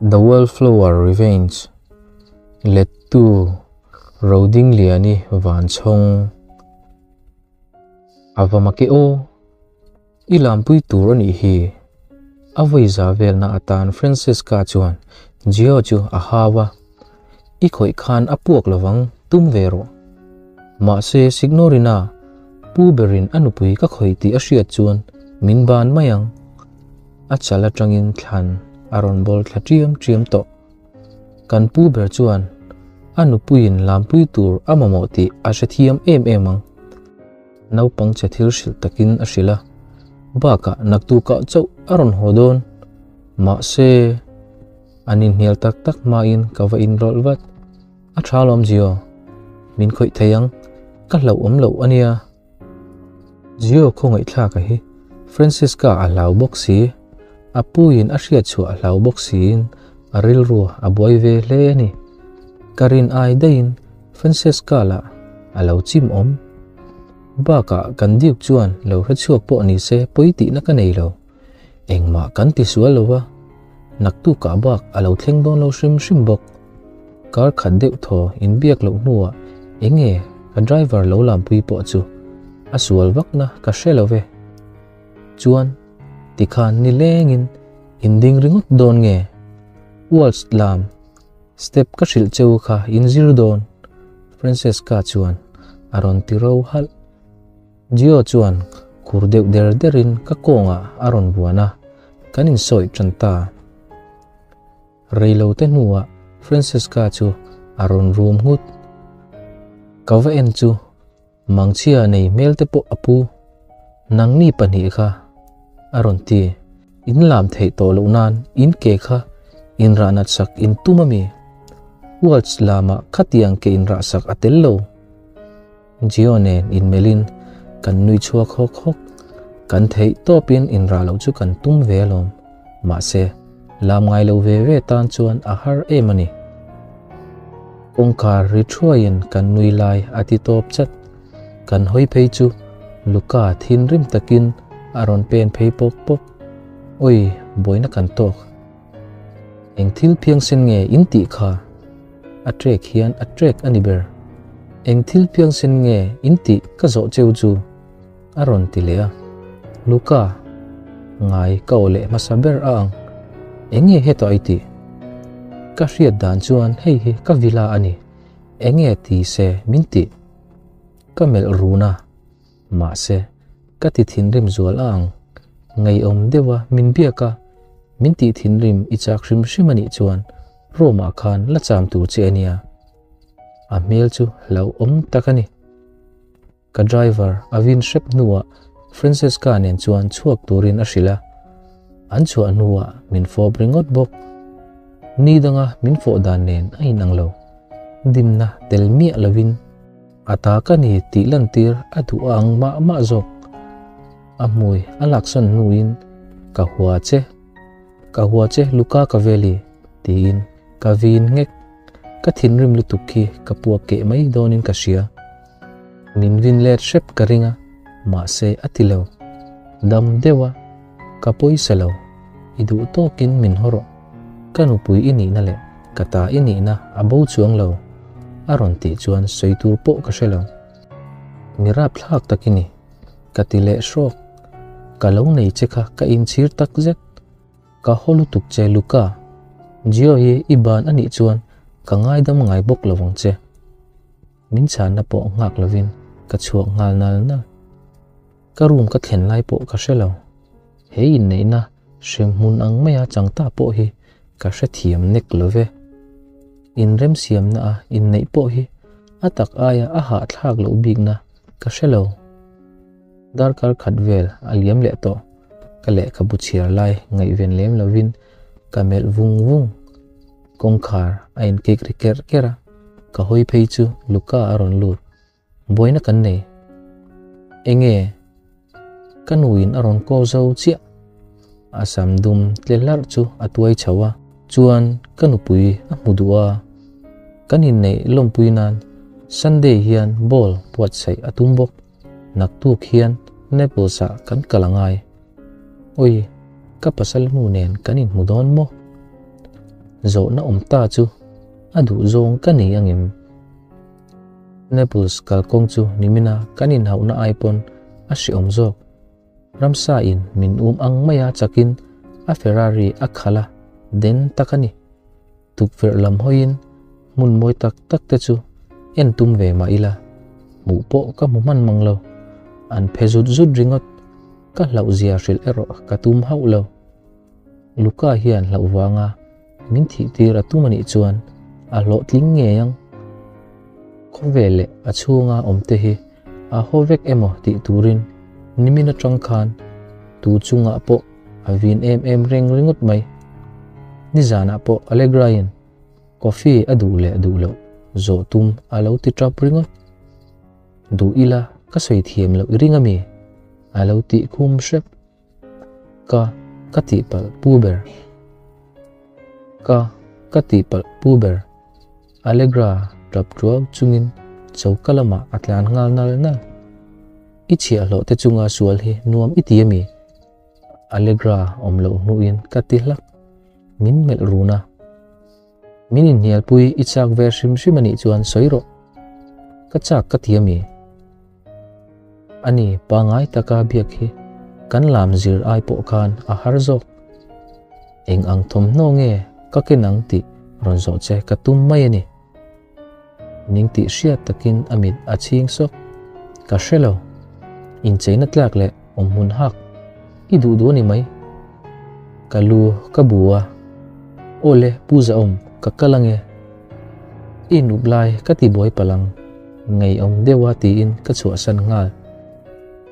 The Wallflower Revenge, Lettu Rodingliani Vanchhawng. A va make aw! I lampui tur a nih hi. A vawi za velna atan Francesca chuan Gio chu a hau a, I khawih khan a puak lovang, tum ve rawh. Mahse Signorina, pu berin a nupui ka khawih tih a hriat chuan min ban mai ang. A chal atangin thlan a rawn bawl thla ṭiam ṭiam tawh. Kan pu ber chuan a nupuiin lampui tur a mamawh tih a hrethiam em em ang. Naupang che thil hrilh takin a hrilh a, bakah naktukah chauh a rawn haw dawn. Mahse, an inhnial tak tak hmain ka va inrawlh vat. A tha lawm Gio, min khawih thei ang, ka hlauh awm loh a nia. Gio khawngaihthlaka hi Francisca a hlau bawk si, a puiin a hriat chhuah a hlau bawk siin a rilru a buai ve hle a ni. Ka rin ai daihin Francesca lah a lo chim awm. Bakah kan Duke chuan lo hre chhuak pawh ni se pawi tihna ka nei lo. Engmah kan ti sual lo va, naktukah bak a lo thleng dawn lo hrim hrim bawk. Kar khat deuh thaw inbiak loh hnuah eng nge ka driver lo lampui pawh chu a sual vakna ka hre lo ve. Chuan tikhan nilengin inding ringawt dawn nge? Waltz lam Step ka hrilh cheu kha in zir dawn, Francesca chuan a rawn ti ro halh. Gio chuan khur deuh der derin ka kawngah a rawn vuan a, kan insawi tan ta. Reilo te hnuah Francesca chu a rawn rum nghut. Ka va en chu Mangchhia nei hmel te pawh a pu. Nangni pahnih kha a rawn ti. In lam theih tawh loh nan in ke kha in rah nat sak in tum a mi? Waltz lamah khatiang ke in rah sak a tel lo. Gio nen inmelhin kan nui chhuak hawk hawk. Kan theih tawpin in rah loh chu kan tum ve alawm. Mahse, lam ngai lo ve ve tan chuan a har em a ni. Kawngkhar ri thuaiin kan nui lai a ti tawp chat. Kan hawi phei chu Luca thinrim takin a rawn pen phei pawk pawk. Oi, buaina kan tawk. Eng thil phiangsen nge in tih kha? A trek hian a trek a ni ber. Eng thil phiangsen nge in tih ka zawh cheu chu? A rawn ti leh a. Luca, ngai ka aw leh hmasa ber a ang. Eng nge hetah i tih? Ka hriat dan chuan hei hi ka villa a ni. Eng nge ti se min tih? Ka melh run a. Mahse, ka ti thinrim zual a ang. Ngeiawm deuha min biak a, min tih thinrim i chak hrim hrim a nih chuan Rome-ah khan la cham tur che a nia. A hmel chu hlauhawm tak a ni. Ka driver a vin hrep hnuah Francesca nen chuan chhuak turin a hrilh a, an chhuah hnuah min fawp ringawt bawk. Ni danga min fawh dan nen a inang lo. Dimna tel miah lovin a ta ka ni tih lantir a duh a ang mah mah zawk. A hmui a laksawn hnuin ka hua che. Ka hua che Luca Cavelli tiin ka vin nghek. Ka thinrim lutuk khi ka puak keh mai dawnin ka hria. Min vin let hrep ka ring a, mahse a ti lo. Dam deuh a, ka pawisa lo. I duh tawkin min haw rawh. Ka nupui i nihna leh ka ta i nihna a bo chuang lo, a rawn tih chuan sawi tur pawh ka hre lo. Mi rapthlak tak i ni, ka ti leh hrawk. Ka lo nei che kha ka inchhir tak zet. Ka haw lutuk che Luca, Gio hi i ban a nih chuan ka ngaidam ngai bawk lo vang che. Min chhanna pawh nghak lovin ka chhuak nghal nal nal. Ka room ka thlen lai pawh ka hre lo. He inneihna hremhmun ang maia chang ta pawh hi ka hrethiam nek lo ve. Inremsiamna a inneih pawh hi a tak aia a hahthlak loh bikna ka hre lo. Darkar khat vel a liam leh tawh. Ka lehkhabu chhiar lai ngaihven lem lovin ka melh vung vung. Kawngkhar a inkik ri kerh kerh a, ka hawi phei chu Luca a rawn lut. Buaina kan nei. Enge? Ka nuin a rawn call zo chiah. A sam dum tle hlarh chu a tuai chho a, chuan ka nupui a hmu duh a. Kan inneih lawmpui nan Sunday hian ball buatsaih a tum bawk. Naktuk hian Naples ah kan kal a ngai. Oi, ka pasal hnu nen kan inhmu dawn maw? Zawhna awm ta chu a duh zawng ka nei angem? Naples kalkawng chu nimina kan inhauhna ai pawn a hreawm zawk. Ramsa in min um ang maia chakin a Ferrari a khalh a, den tak a ni. Tukverh lam hawiin hmun mawi tak tak te chu en tum ve mah ila, hmuh pawh ka hmu hman mang lo. An phe zut zut ringawt, ka hlauhzia hrilh erawh ka tum hauh lo. Luca hian hlauh vanga min thih tir a tum a nih chuan a hlawhtling ngei ang. Khawvel leh a chhunga awm te hi a haw vek emaw tih turin nimin atang khan tu chungah pawh a vin em em reng ringawt mai. Nizanah pawh Allegra-in coffee a duh leh duh loh zawh tum a lo ti tap ringawt. Duh ila ka sawi thiam loh i ring a mi? A lo tih khum hrep. Ka ka tihpalh pu ber. Ka ka tihpalh pu ber. Allegra tap tuau chungin choka lamah a tlan nghal nal nal. I chhiahhlawh te chunga sual hi nuam i ti a mi? Allegra awm loh hnuin ka ti hlak. Min melh run a. Min inhnialpui i chak ve hrim hrim a nih chuan sawi rawh. Ka chak ka ti a mi? Ani pangai taka biak hi kan lam zir ai pawh khan a har zawk. Eng ang thawmhnaw nge ka ken ang tih rawn zawh che ka tum mai a ni. Ning tih hriat takin a mit a chhing sawk. Ka hre lo. Incheina tlak leh awmhmun hak i duh duh a ni mai. Ka lu ka bu a. Awle Pu Zahawm ka kal ange. I inup lai ka ti buai palh ang. Ngeiawm deuha tiin ka chhuahsan nghal.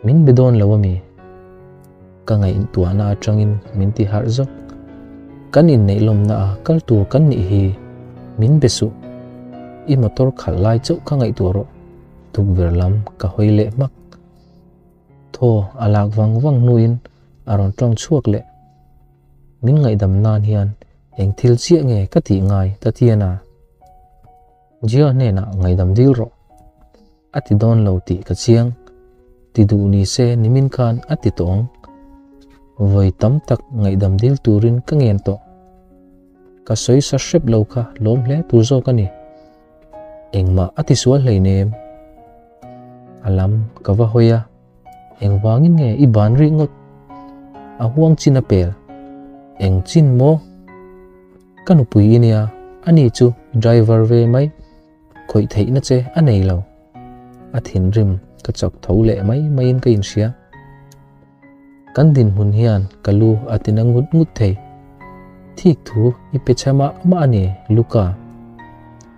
Min be dawn lo ami? Ka ngaihtuahna atangin min ti harh zawk. Kan inneih lawmna a kal tur kan nih hi min be suh. I motor khalh lai chauh ka ngaihtuah rawh. Tukverh lam ka hawi leh hmak. Thaw a lak vang vang hnuin a rawn tawng chhuak leh. Min ngaihdam nan hian eng thil chiah nge ka tih ngai Tatiana? Jia hnenah ngaihdam dil rawh. A ti dawn lo tih ka chiang. Ti duh ni se nimin khan a ti tawh ang. Vawi tam tak ngaihdam dil turin ka ngen tawh. Ka sawi sa hrep lo kha lawm hle tur zawk a ni. Engmah a ti sual hleinem. A lam ka va hawi a. Engvangin nge i ban rih ngawt? A huang chin a pel. Eng chin maw? Ka nupui i nia, ani chu driver ve mai, khawih theihna che a nei lo. A thinrim ka chak tho leh mai maiin ka inhria. Kan dinhmun hian ka lu a tina ngut ngut thei. Thik thu i pe chhe mah mah a ni, Luca.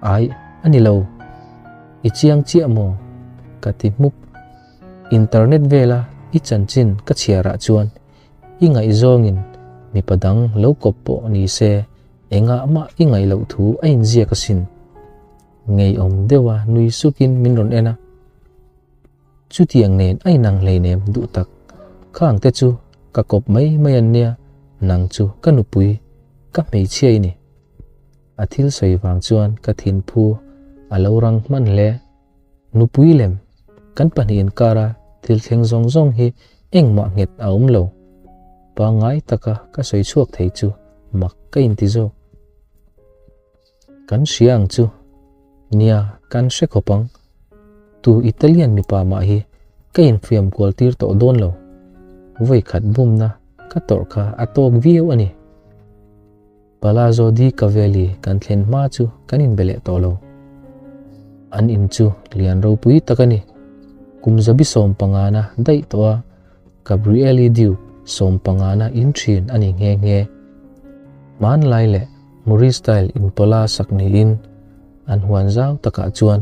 Aih, a ni lo. I chiang chiah maw? Ka ti hmuk. Internet vela i chanchin ka chhiarah chuan i ngaihzawngin mipa dang lo kawp pawh ni se engah mah i ngaih loh thu a inziak asin. Ngeiawm deuha nui sukin min rawn en a. Chutiang nen a inang hleinem duh tak. Khang te chu ka kawp mai mai an nia, nang chu ka nupui, ka hmeichhia i ni. A thil sawi vang chuan ka thinphu a lo rang hman hle. Nupui lem, kan pahnih inkara thil thleng zawng zawng hi engmah nghet a awm lo. Pangngai taka ka sawi chhuak thei chu mak ka inti zawk. Kan hria ang chu. Nia, kan hre khawp ang. Tu Italian mipa mah hi ka infiam kual tir tawh dawn lo. Vawi khat bumna ka tawrh kha a tawk viau a ni. Palazzo di Cavelli kan thlen hma chu kan inbe leh tawh lo. An in chu lian ropui tak a ni. Kum zabi sawmpangana daih tawh a, Gabriele Duke sawmpangana in thin a ni nghe nghe. Hmanlai leh Muri style inpawla sak niin an huan zau takah chuan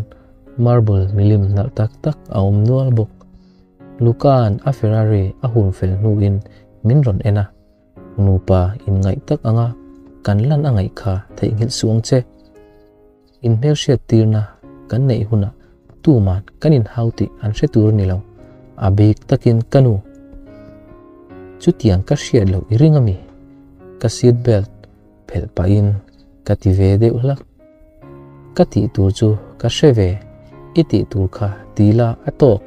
marble milim nalh tak tak a awm nual bawk. Luca-a'n a Ferrari a hun fel hnuin min rawn en a. Nupa inngaih tak anga kan lan a ngaih kha theihnghilh suh ang che. Inhmelhriat tirna kan neih hunah tuman kan inhau tih an hre tur a ni lo, a bik takin ka nu. Chutiang ka hriat loh i ring a mi? Ka seat belt phelh pahin ka ti ve deuh hlak. Ka tih tur chu ka hre ve, i tih tur kha ti la a tawk.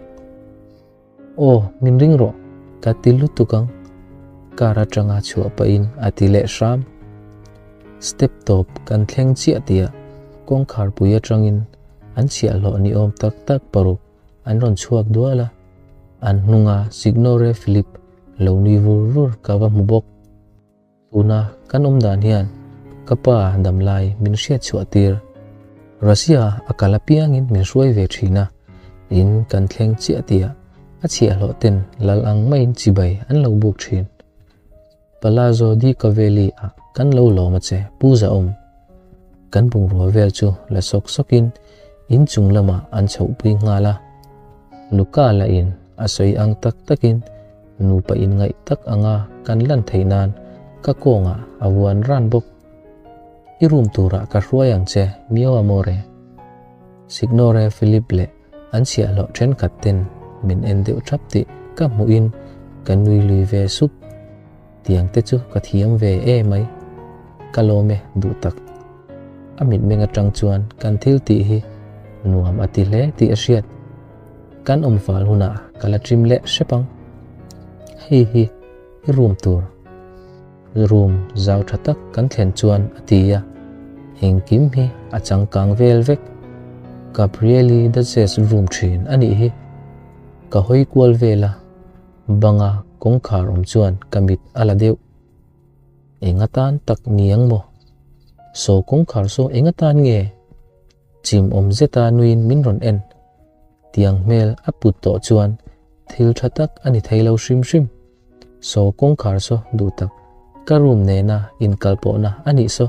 Aw, min ring rawh, ka ti lutuk ang, car atanga chhuah pahin a ti leh hram. Step tawp kan thleng chiah tihah kawngkharpui atangin an chhiahhlawh ni awm tak tak paruk an rawn chhuak dual a, an hnunga Signore Philip lo nui vur vur ka va hmu bawk. Tuna kan awm dan hian ka pa damlai min hriat chhuah tir. Russia a kal apiangin min hruai ve thin a, in kan thleng chiah tihah a chhiahhlawh ten lal ang maiin chibai an lo buk thin. Palazzo di Cavelli ah kan lo lawm a che, Pu Zahawm. Kan bungrua vel chu la sawk sawkin in chung lamah an chhohpui nghal a. Luca lah in a sawi ang tak takin nupa inngaih tak anga kan lan theih nan ka kawngah a vuan ran bawk. I room turah ka hruai ang che, mio amore. Signore Philip leh An chhiahhlawh thenkhat ten min en deuh thap tih ka hmuhin ka nui lui ve sup. Tiang te chu ka thiam ve e mai. Ka lawm e duh tak. A mitmeng atang chuan kan thil tih hi nuam a ti hle tih a hriat. Kan awm fal hunah ka la trim leh hrep ang. Hei hi i room tur. Room zau tha tak kan thlen chuan a ti a, engkim hi a changkang vel vek. Gabrieli Duchess room thin a nih hi. Ka hawi kual vel a, banga kawngkhar awm chuan ka mit a la deuh. Eng atan tak ni ang maw? Saw kawngkhar saw eng atan nge? Chim awm zeta nuin min rawn en. Tiang hmel a put tawh chuan thil tha tak a ni thei lo hrim hrim. Saw kawngkhar saw duh tak, ka room nena inkal pawhna a nih saw.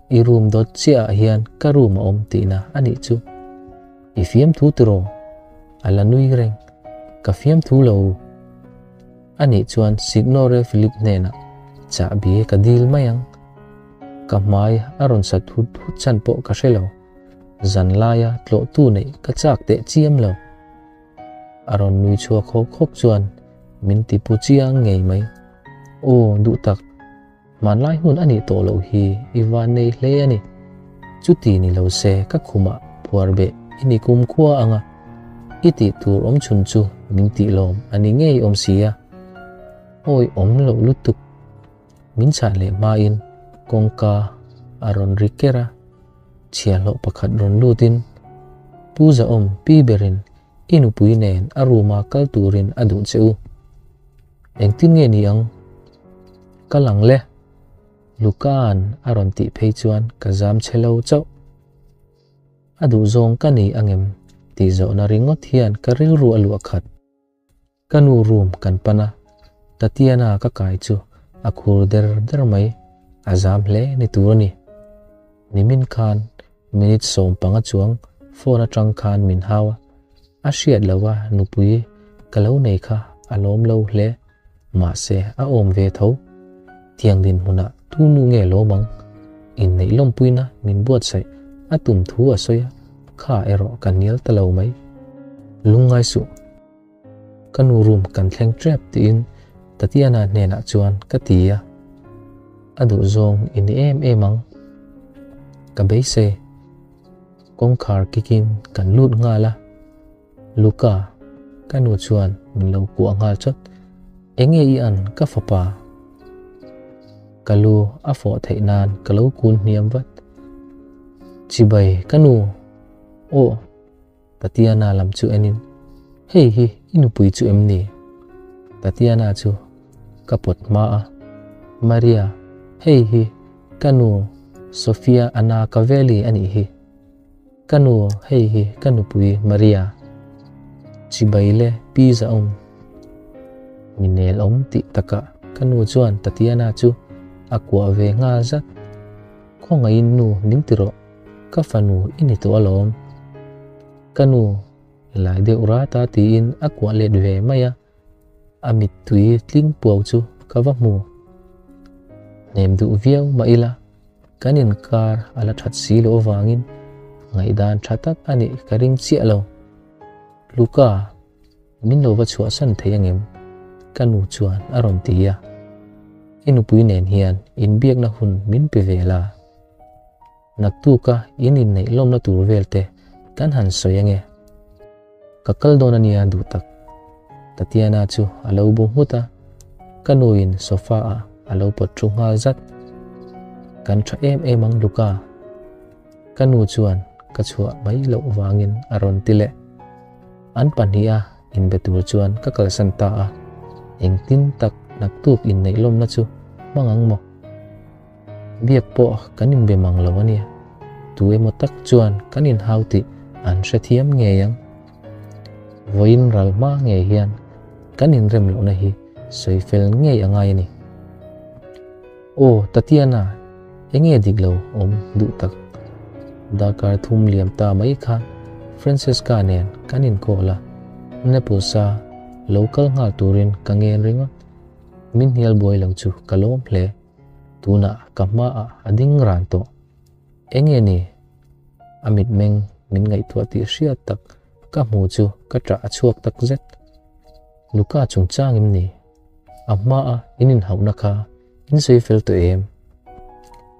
I room dawt chiahah hian ka room a awm tihna a nih chu. I fiamthu tiraw? A la nui reng. Ka fiamthu lo. A nih chuan Signore Philip hnenah chahbi ka dil mai ang. Ka hmai a rawn sat hut hut chhan pawh ka hre lo. Zan laia tlawhtu neih ka chak teh chiam lo. A rawn nui chhuak hawk hawk chuan min ti pu chiang ngei mai. Aw, duh tak, hmanlai hun a nih tawh loh hi i van nei hle a ni. Chuti ni lo se ka khumah phuar beh i ni kumkhua ang a, i tih tur awm chhun chu min tih lawm a ni ngei awm si a. Awi awm loh lutuk. Min chhan leh hmain kawngka a rawn ri ker a, chhiahhlawh pakhat rawn lutin, Pu Zahawm, pi berin i nupui nen a room-a kal turin a duh che u. Engtin nge ni ang? Kal ang le. Luka'n a rawn tih phei chuan ka zam che lo chauh. A duhzawng ka nei angem tih zawhna ringawt hian ka rilru a luah khat. Ka nu room kan pan a, Tatiana ka kai chu a khur der der mai, a zam hle ni tur a ni. Nimin khan minute 15 chuang phone atang khan min hau a, a hriat lo a nupui ka lo nei kha a lawm lo hle, mahse a awm ve tho. Tiang dinhmunah tu nu nge lawm ang? Inneih lawmpuina min buatsaih a tum thu a sawi a, kha erawh ka hnial ta lo mai. Lungngai suh. Ka nu room kan thleng tep tiin Tatiana hnenah chuan ka ti a, a duhzawng i ni em em ang. Ka beisei. Kawngkhar kikin kan lut nghal a, Luca, ka nu chuan min lo kuah nghal chawt. Enge i an ka fapa? Ka lu a fawh theih nan ka lo kun hniam vat. Chibai ka nu, aw. Tatiana lam chu enin, Hei hi i nupui chu em ni? Tatiana chu ka pawt hma a, Maria, hei hi ka nu Sofia Anna Cavelli a nih hi. Ka nu, hei hi ka nupui Maria. Chibai le pi Zahawm. Mi nel awm tih takah ka nu chuan Tatiana chu a kuah ve nghal zat. Khawngaihin nu min ti rawh. Ka fanu i ni tawh alawm. Ka nu lai deuh rat a tiin a kuah let ve mai a, a mittui tling puau chu ka va hmu. Hnem duh viau mah ila, kan inkar a la that si loh avangin ngaihdan tha tak a nih ka ring chiah lo. Luca, Min lo va chhuahsan thei angem? Ka nu chuan a rawn ti a. I nupui nen hian inbiakna hun min pe ve la. Naktuka in inneih lawmna tur vel te kan han sawi ange. Ka kal dawn ania duh tak. Tatiana chu a lo bu nghut a, ka nuin sofa ah a lo pawt thu nghal zat. Kan tha em em ang Luca. Ka nu chuan ka chhuah mai loh vangin a rawn ti leh. An pahniha inbe tur chuan ka kalsan ta a, engtin tak naktuk inneih lawmna chu hmang ang maw? Biak pawh kan inbe mang lo a nia, tu emaw tak chuan kan inhau tih an hrethiam ngei ang. Vawiin ral hma ngei hian kan inrem lohna hi sawi fel ngei a ngai a ni. Aw Tatiana, enge dik lo awm duh tak? Darkar thum liam ta mai khan Francesca nen kan inkawl a, Naples-a lo kal nghal turin ka ngen ringawt. Min hnial buai lo chu ka lawm hle. Tunah ka hmaah a ding ran tawh. Enge ni? A mitmeng min ngaihtuah tih hriat tak ka hmu chu ka ṭah a chhuak tak zet. Luca chungchang em ni? A hmaa in inhauhna kha in sawi fel tawh em?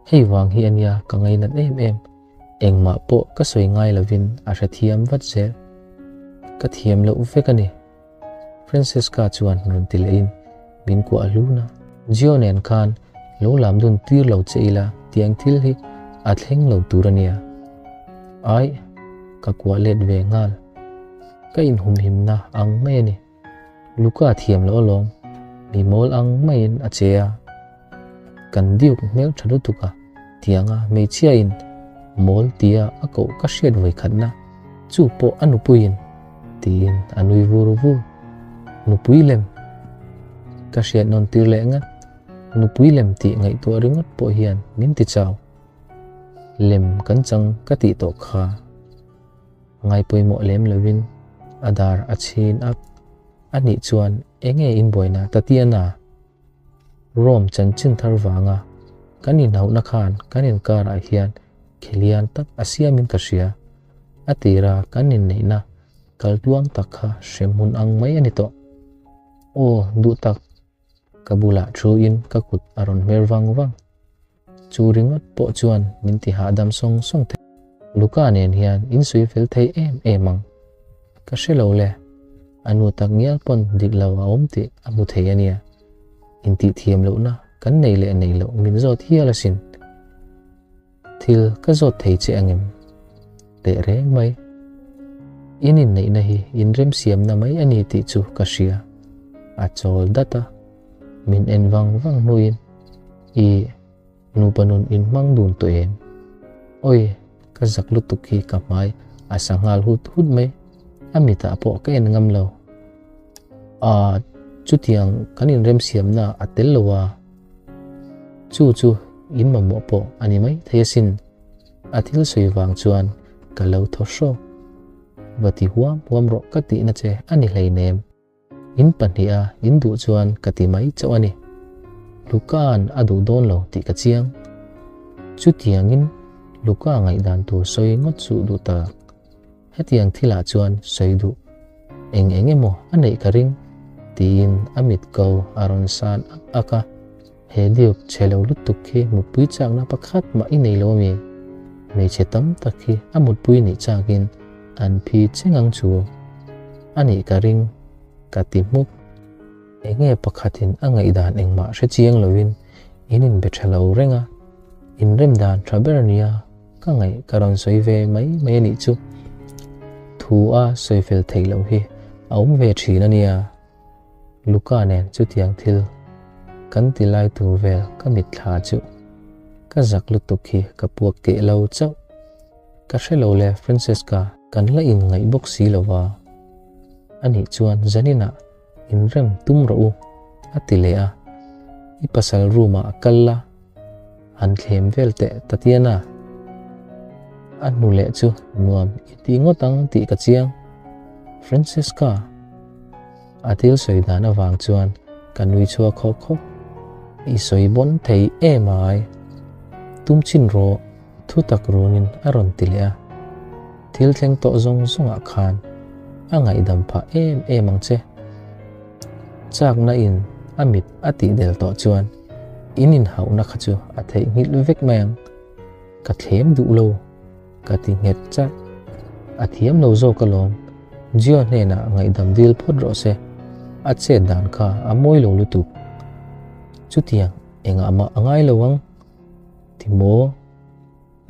Hei vang hi ania ka ngainat em em. Engmah pawh ka sawi ngai lovin a hrethiam vat zel. Ka thiam loh vek a ni. Francesca chuan rawn ti lehin min kuah hlun a. Gio nen khan lo lam dun tir lo che ila tiang thil hi a thleng lo tur a nia. Aih, ka kuah let ve nghal. Ka inhumhimna ang mai a ni. Luca thiam loh alawm, mi mawl ang maiin a che a. Kan Duke hmel tha lutuk a, tianga hmeichhiain mawl tia a koh ka hriat vawi khatna, chu pawh a nupuiin, tiin a nui vur vur. Nupui lem? Ka hriat nawn tir leh ngat, nupui lem tih ngaihtuah ringawt pawh hian min ti chau. Lem kan chang ka tih tawh kha. Ngai pawimawh lem lovin a dar a chhin ak. A nih chuan enge in buaina Tatiana? Rome chanchin thar vanga kan inhauhna khan kan inkarah hian khelian tak a siamin ka hria. A tira kan inneihna kaltluang tak kha hremhmun ang mai a ni tawh. Aw, duh tak, ka bulah thuin ka kut a rawn hmer vang vang. Chu ringawt pawh chuan min ti hahdam sawng sawng thei. Luca nen hian in sawi fel thei em em ang. Ka hre lo le, a nu tak ngial pawn dik lo a awm tih a hmu thei a nia. Intih thiam lohna kan nei leh nei loh min zawt hial asin. Thil ka zawt thei che angem? Teh reng mai. In inneihna hi inremsiamna mai a ni tih chu ka hria. A chawl dat a. Min en vang vang hnuin, I nupa nun in hmang dun tawh em? Awi, ka zak lutuk hi ka hmai a sa nghal hut hut mai, a mitah pawh ka en ngam lo. Aa, chutiang kan inremsiamna a tel lo a, chu chu in mamawh pawh a ni mai thei asin, a thil sawi vang chuan ka lo thaw hrawk. Va ti huam huam rawh ka tihna che a ni hleinem. In pahniha in duh chuan ka ti mai chauh a ni. Luka'n a duh dawn lo tih ka chiang. Chutiangin Luka ngaihdan tur sawi ngawt suh duh tak. Hetiang thilah chuan sawi duh eng eng emaw a neih ka ring, tiin a mit ko a rawn san ak ak a. He Duke chhe lo lutuk hi mutpui chakna pakhat mah i nei lo a mi? Hmeichhe tam tak hi a mutpui nih chakin an phi cheng ang chu a nih ka ring, ka ti hmuk. Enge pakhatin a ngaihdan engmah hre chiang loin in inbe tha lo reng a, inrem dan tha ber nia ka ngaih ka rawn sawi ve mai mai a nih chu. Thu a sawi fel theih loh hi a awm ve thin a nia. Luca nen chutiang thil kan ti lai tur vel ka mitthla chu ka zak lutuk hi ka puak keh lo chauh. Ka hre lo le Francesca, kan la inngaih bawk si lo va. Anih chuan zaninah inrem tum rawh u, a ti leh a. I pasal room ah kal la, han thlem vel teh Tatiana. A hnu leh chu nuam i ti ngawt ang tih ka chiang. Francesca. A thil sawi dan avang chuan ka nui chhuak hawk hawk. I sawi bawn thei em ai. Tum chin rawh, thu tak runin a rawn ti leh a. Thil thleng tawh zawng zawngah khan a ngaihdam phah em em ang che. Chakna in a mit a tih del tawh chuan in inhauhna kha chu a theihnghilh vek mai ang. Ka thlem duh lo. Ka ti nghet charh. A thiam lo zawk alawm. Gio hnenah ngaihdam dil phawt rawh se. A chet dan kha a mawi lo lutuk. Chutiang engah mah a ngai lo ang. Ti maw?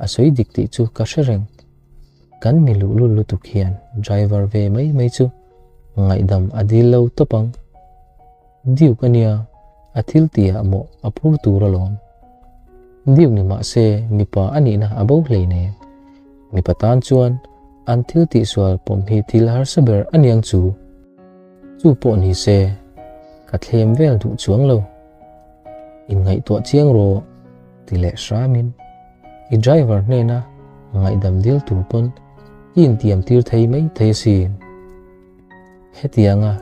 A sawi dik tih chu ka hre reng. Kan mi luhlul lutuk hian driver ve mai mai chu ngaihdam a dil lo tawp ang. Duke a nia, a thil tihah mawh a phur tur alawm. Duke ni mah se mipa a nihna a bo hleinem. Mipa tan chuan an thil tihsual pawm hi thil harsa ber a niang chu. Chu pawh ni se, ka thlem vel duh chuang lo. Inngaihtuah chiang rawh, ti leh hramin i driver hnena ngaihdam dil tur pawn i intiam tir thei mai thei asin. Hetianga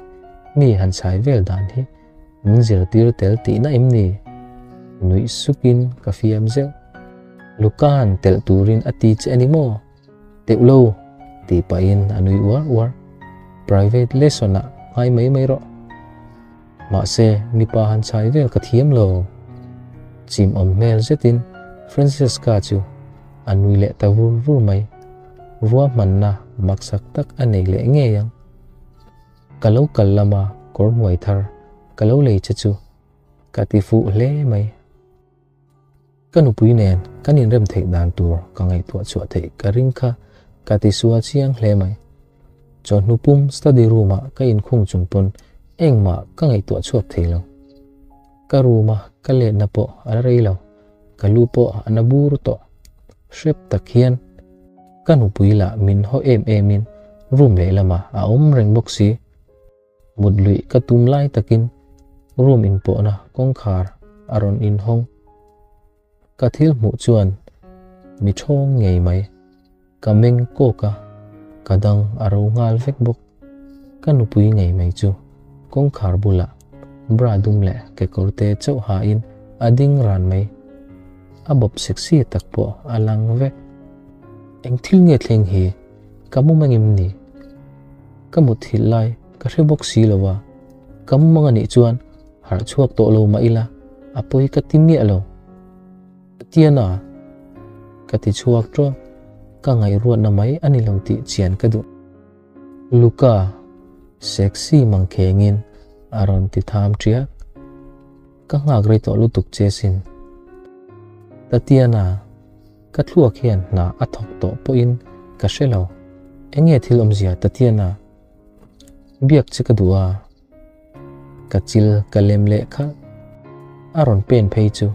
mi han chhai vel dan hi min zirtir tel tihna em ni? Nuih sukin ka fiam zeuh. Luka'n telh turin a ti che a ni maw? Teuh lo, tih pahin a nui uar uar. Private lesson-ah ngai mai mai rawh. Mahse, mipa han chhai vel ka thiam lo. Chim awm hmel zetin Francesca chu a nui leh ta vur vur mai. Ruahmanna maksak tak a nei leh ngei ang. Ka lo kal lama kawr hmuai thar ka lo lei che chu ka ti fuh hle mai. Ka nupui nen kan inrem theih dan tur ka ngaihtuah chhuah theih ka ring kha ka ti sual chiang hle mai. Chawhnu pum study room ah ka inkhung chung pawn engmah ka ngaihtuah chhuak thei lo. Ka room a ka letna pawh a la rei lo, ka lu pawh a na bur tawh. Hrep tak hian ka nupui lah min haw em em in room lehlamah a awm reng bawk si. Mut luih ka tum lai takin room inpawhna kawngkhar a rawn inhawng. Ka thil hmuh chuan mi thawng ngei mai. Ka meng kawk a, ka dang a ro nghal vek bawk. Ka nupui ngei mai chu kawngkhar bulah bra dum leh kekawrte chauh hain a ding ran mai. A bawp sexy tak pawh a lang vek. Eng thil nge thleng hi? Ka mu mangim ni? Ka mutthilh lai ka hre bawk si lo a, ka mu mang anih chuan harh chhuak tawh lo mah ila a pawi ka ti miah lo. Tatiana, ka ti chhuak tawk, ka ngaihruatna mai a ni lo tih chian ka duh. Luca, sexy mangkhengin a rawn ti tham ṭiak. Ka nghak rei tawh lutuk che sin. Tatiana. Ka thluak hian hna a thawk tawh pawhin ka hre lo. Enge thil awmzia Tatiana? Biak che ka duh a. Ka chil ka lem leh khalh. A rawn pen phei chu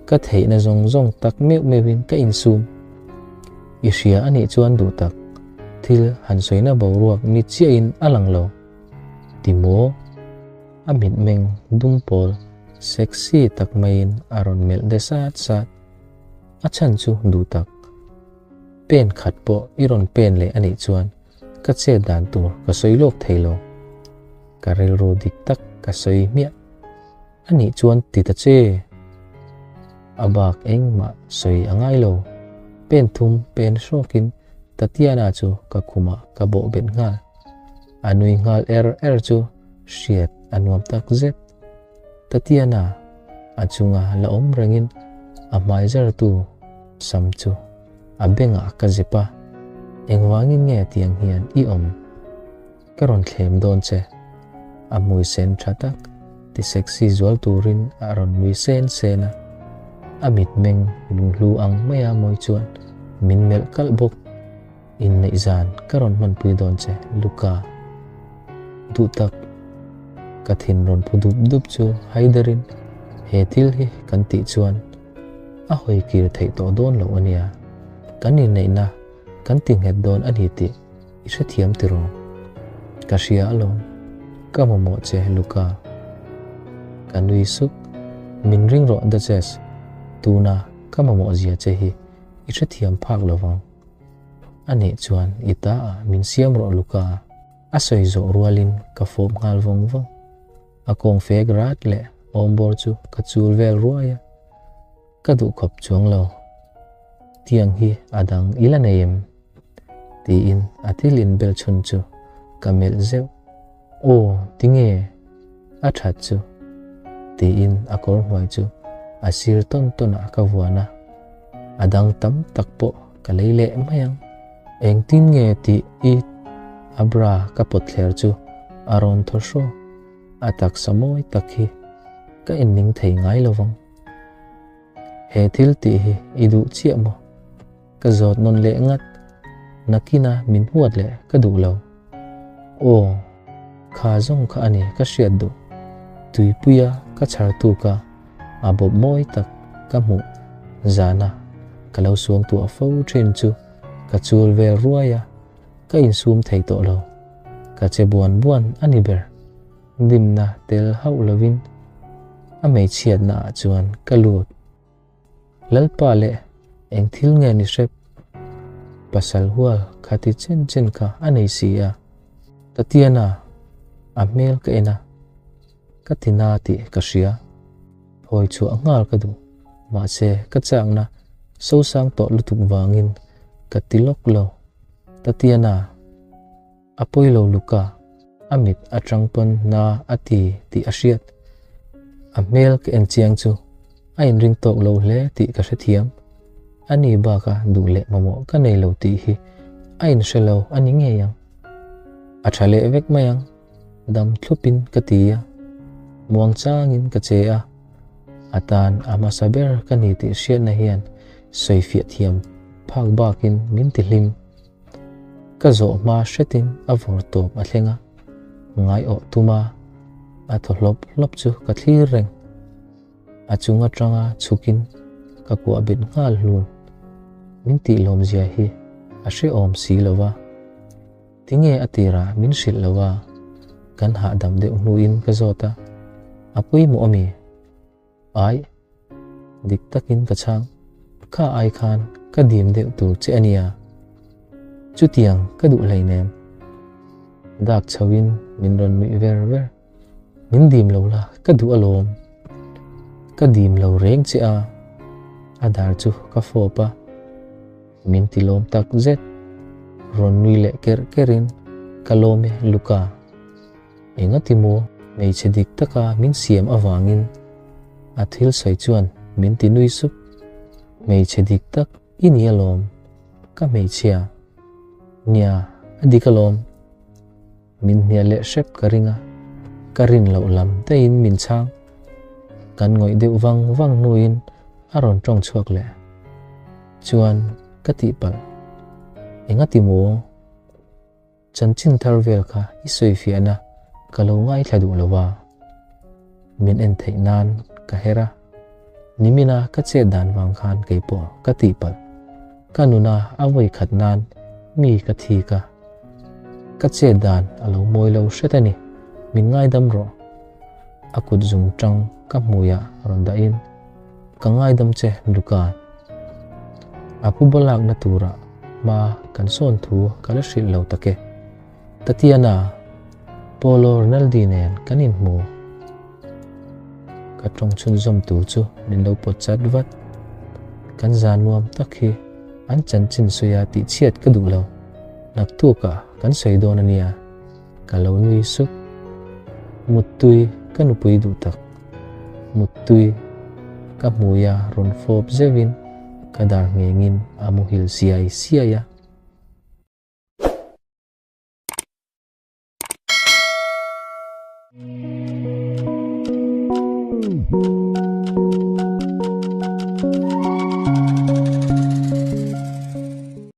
ka theihna zawng zawng tak meuh meuhin ka insum. I hria a nih chuan duh tak. Thil han sawina boruak ni chiahin a lang lo. Ti maw? A mitmeng dum pawl sexy tak maiin a rawn melh de sat sat. A chhan chu duh tak. Pen khat pawh i rawn pen leh a nih chuan ka chet dan tur ka sawi lawk thei lo. Ka rilru dik tak ka sawi hmiah. A nih chuan ti ta che. A bak engmah sawi a ngai lo. Pen thum pen hrawkin Tatiana chu ka khumah ka bawh bet nghal. A nui nghal er er chu hriat a nuam tak zet. Tatiana a chunga la awm rengin a hmai zartu sam chu a bengah ka zip a, Engvangin nge tiang hian i awm? Ka rawn thlem dawn che. A hmui sen tha tak ti sexy zual turin a rawn nui sen sen a, a mitmeng lunghlu ang maia mawi chuan min melh kalh bawk. Inneih zan ka rawn hmanpui dawn che, Luca. Duh tak, ka thin rawn phu dup dup chu haiderin he thil hi kan tih chuan a hawi kir theih tawh dawn loh a nia. Kan inneihna kan ti nghet dawn a ni tih i hrethiam tiraw? Ka hria alawm, ka mamawh che, Luca. Ka nui suk, Min ring rawh, Duchess, tuna ka mamawh zia che hi i hrethiam phak lovang. A nih chuan i ta ah min siam rawh Luca. A sawi zawh rualin ka fawp nghal vawng vawng. A kawng fek rat leh awmbawr chu ka chul vel ruai a. Ka duh khawp chuang lo. Tiang hi a dang i la nei em? Tiin a thil inbel chhun chu ka melh zeuh. Aw, tinge? A that chu. Tiin a kawr hnuai chu a sir tawn tawn ah ka vuan a. A dang tam tak pawh ka lei leh mai ang. Engtin nge tih i a bra ka pawt thler chu a rawn thaw hrawk. A taksa mawi tak hi ka inning thei ngai lo vang. He thil tih hi i duh chiah maw? Ka zawt nawn leh ngat. Nakina min huat leh ka duh lo. Aw, kha zawng kha a ni ka hriat duh. Tuipuia ka chhar tuk a, a bawp mawi tak ka hmuh zana ka lo suangtuah fo thin chu ka chul vel ruai a, ka insum thei tawh lo. Ka che buan buan a ni ber. Dimna tel hauh lovin a hmeichhiatna ah chuan ka lut. Lalpa leh eng thil nge ni hrep? Pasal hual khati chen chen kha a nei si a. Tatiana, a hmel ka en a, ka ti na tih ka hria. Phawi chhuah nghal ka duh, mahse ka chakna sosang tawh lutuk vangin ka ti lawk lo. Tatiana. A pawi lo Luca, a mit atang pawn na a ti tih a hriat. A hmel ka en chiang chu a inring tawk lo hle tih ka hrethiam. A ni baka duh leh mamawh ka nei lo tih hi a inhre lo a ni ngei ang. A tha leh vek mai ang, dam thlupin ka ti a. Muang changin ka che a, a tan a hmasa ber ka ni tih hriatna hian sawifiah thiam phak bakin min ti hlim. Ka zawh hma hretin a vawr tawp a thleng a, ngaiawh tuma a thaw hlawp hlawp chu ka thlir reng. A chung atanga chhukin ka kuah bet nghal hlun. Min tih lawmzia hi a hrehawm si lo va. Tinge a tirah min hrilh lo a? Kan hahdam deuh hnuin ka zawt a, a pawimawh a mi? Ai, dik takin ka chhang. Kha ai khan ka dim deuh tur che a nia. Chutiang ka duh hleinem. Dak chhoin min rawn nuih ver ver. Min dim lo la, ka duh alawm. Ka dim lo reng che a. A dar chu ka fawp a. Min ti lawm tak zet. Rawn nui leh kerh kerhin ka lawm e Luca. Engati maw hmeichhe dik taka min siam avangin a thil sawi chuan min ti nui sup. Hmeichhe dik tak i ni alawm, ka hmeichhia. Nia, a dik alawm. Min hnial leh hrep ka ring a, ka rin loh lam daihin min chhang. Kan ngawih deuh vang vang hnuin a rawn tawng chhuak leh. Chuan ka tihpalh. Engati maw? Chanchin thar vel kha i sawifiahna ka lo ngaithla duh lo a, min en theih nan ka her a, nimina ka chet dan vang khan kei pawh ka tihpalh, ka nuna a vawi khat nan mi ka thik a, ka chet dan a lo mawi lo hret a ni, min ngaidam rawh. A kut zung tang ka hmuiah rawn dahin ka ngaidam che Luca. A pu balakna turah hma kan sawn thu ka la hrilh lo tak e. Tatiana, Paolo Rinaldi nen kan inhmu. Ka tawng chhunzawm tur chu min lo pawt chat vat. Kan za nuam tak hi an chanchin sawi a tihchhiat ka duh lo. Naktukah kan sawi dawn a nia. Ka lo nui sup. Muttui ka nupui duh tak. Muttui ka hmui a rawn fawp zeuhin ka dar nghengin a muhil siai siai a.